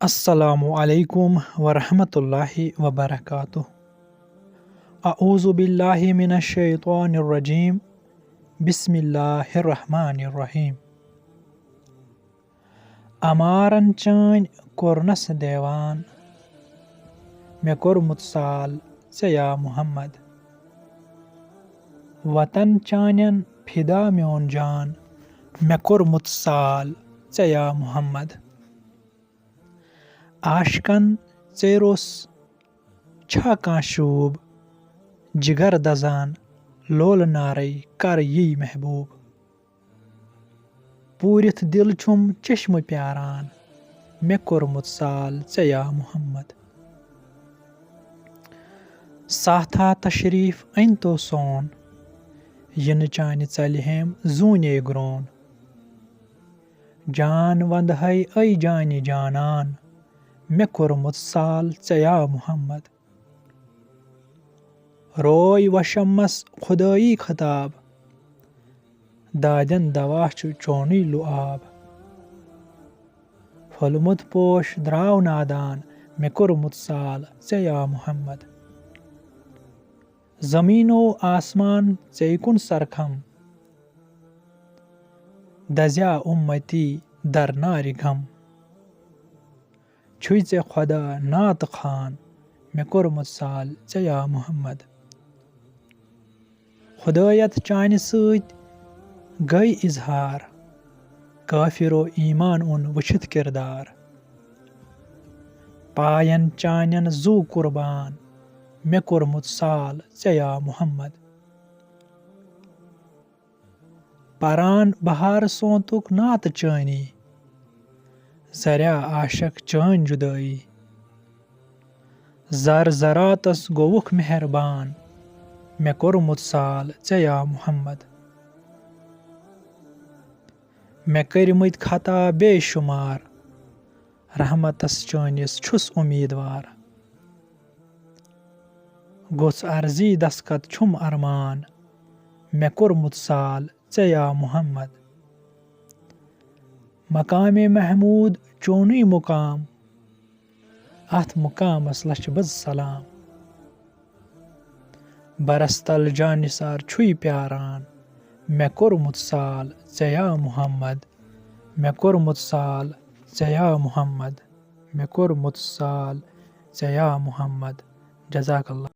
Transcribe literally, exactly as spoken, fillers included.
السلام علیکم ورحمۃ اللہ وبرکاتہ۔ اعوذ باللہ من الشیطان الرجیم۔ بسم اللہ الرحمن الرحیم۔ امارن چٲنۍ کوٚرنس دیوان، مےٚ کوٚرمُت سال ژےٚ یا محمد۔ وطن چانٮ۪ن فدا میون جان، مےٚ کوٚرمُت سال ژےٚ یا محمد۔ عاشقن ژےٚ روٚس چھا کانٛہہ شوٗب؟ جگر دزان لولہٕ نارے کر یی محبوب۔ پوٗرِتھ دِل چھُم چشمہٕ پیاران، مےٚ کوٚرمُت سال ژےٚ یا محمد۔ ساتھا تشریٖف أنۍ تو سون، یِنہٕ چانہِ ژَلہِ ہیم زوٗنے گرٛون۔ جان وندہے اے جانہِ جانان، مےٚ کوٚرمُت سال ژےٚ یا محمد۔ روے وشمس خدٲیی خطاب، دادٮ۪ن دوا چھُ چونُے لُعاب۔ پھوٚلمُت پوش درٛاو نادان، مےٚ کوٚرمُت سال ژےٚ یا محمد۔ زمیٖنو آسمان ژےٚ کُن سرکھم، دزیا اُمتی در نارِ غم۔ چھُے ژےٚ خۄدا نعت خوان، مےٚ کوٚرمُت سال ژےٚ یا محمد۔ خدایت چانہِ سۭتۍ گٔے اظہار، کٲفرو ایمان اوٚن وٕچھِتھ کردار۔ پاین چانٮ۪ن زُو قربان، مےٚ کوٚرمُت سال ژےٚ یا محمد۔ پران بہار سونتُک نعت چٲنی، زریا عاشق چٲنۍ جدٲیی۔ زر زراتس گوٚوُکھ مہربان، مےٚ کوٚرمُت سال ژےٚ یا محمد۔ مےٚ کٔرمٕتۍ خطا بے شمار، رحمتس چٲنِس چھُس اُمیٖدوار۔ گوٚژھ عرضی دستخط چھُم ارمان، مےٚ کوٚرمُت سال ژےٚ یا محمد۔ مقامِ محمود چونُے مقام، اتھ مقامس لچھِ بٔژ سلام۔ برس تل جانثار چھُے پیاران، مےٚ کوٚرمُت سال ژےٚ یا محمد، مےٚ کوٚرمُت سال ژےٚ یا محمد، مےٚ کوٚرمُت سال ژےٚ یا محمد۔ جزاک اللہ۔